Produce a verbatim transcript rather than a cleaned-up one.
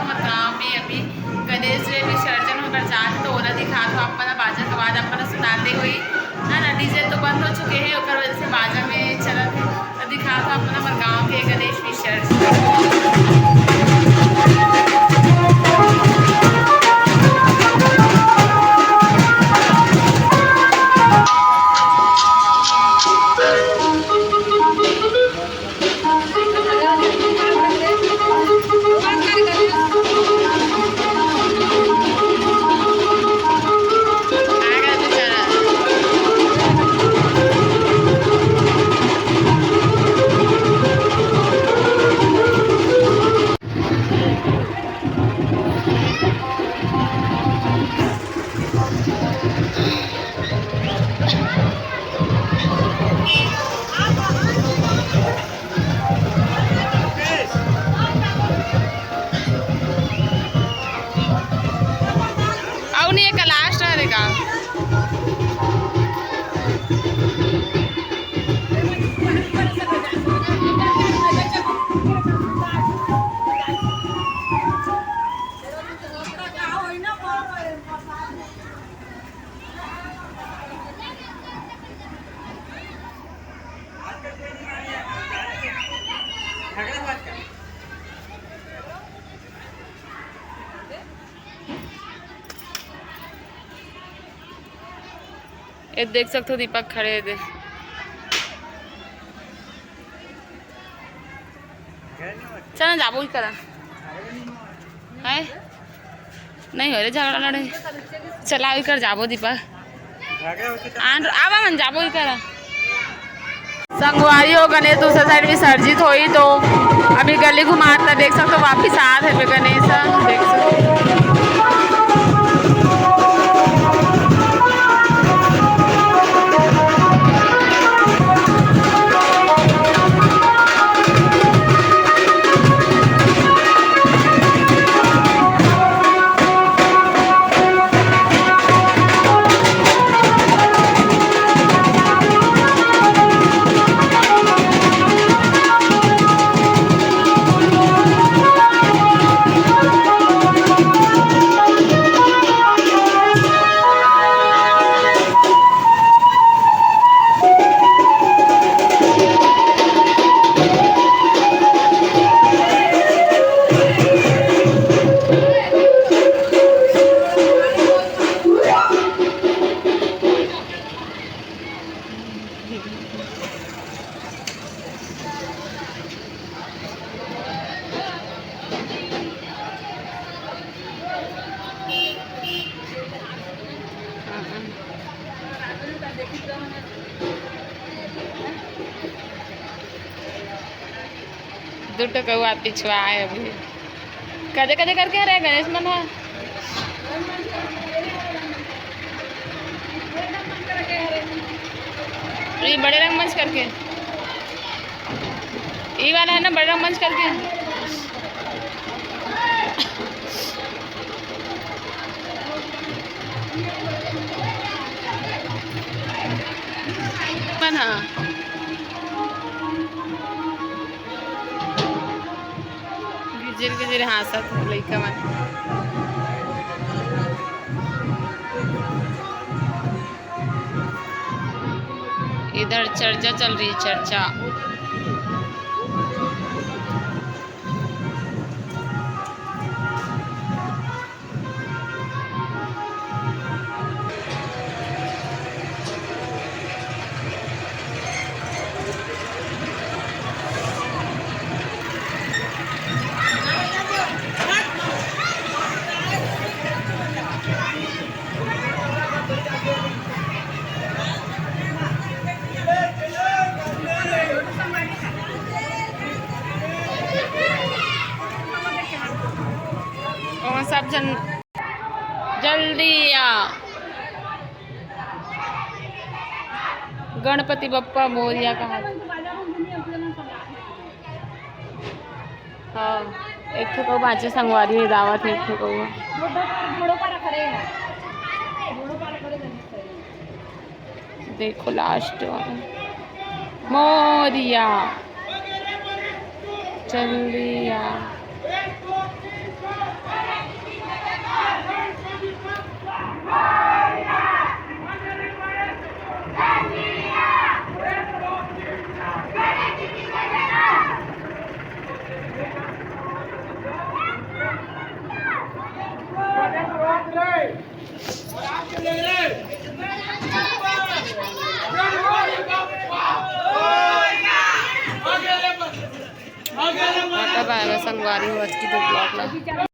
हमर गाँव में अभी गणेश जी विसर्जन होकर जात हे, तो ओला दिखात हो आप मन ला, बाजा के आवाज आप मन ला सुनाते हुई, है ना। डीजे तो बंद हो चुके हैं, ओकर वजह से बाजा में चलत है। तो दिखात हो आप मन ला हमर गाँव के गणेश विसर्जन। अउ नहीं, एक लास्ट रहेगा। ये देख सकथो, दीपक खड़े हे दे। चल ना, जाबो ही करा। है? नहीं हो रे झगड़ा लड़े। चला, अभी कर जाबो दीपक। आन, आवा मन जाबो ही करा। संगवारी हो, गणेश दूसरा साइड विसर्जित होई, तो अभी गली घुमात ला देख सकथो, वापिस आत हे गणेश, देख सकथो। दू ठो कौआ पिछुआ हे अभी। कदे कदे करके हरे गणेश मन ह? ये बड़े रंगमंच करके, ये वाला है ना, बड़े रंगमंच करके। मन ह। गिजिर गिजिर हाँसत हे लइका मन। इधर चर्चा चल रही है, चर्चा। ओमन सब झन जल्दी आ, गणपति बप्पा मोरया कहा। हाँ, एक ठो कौआ बाँचे संगवारी, दावत हे एक ठो कौआ। देखो लास्ट वाला मोरया, जल्दी आ। बाय बाय संगवारी हो, आज के तो ब्लॉग ला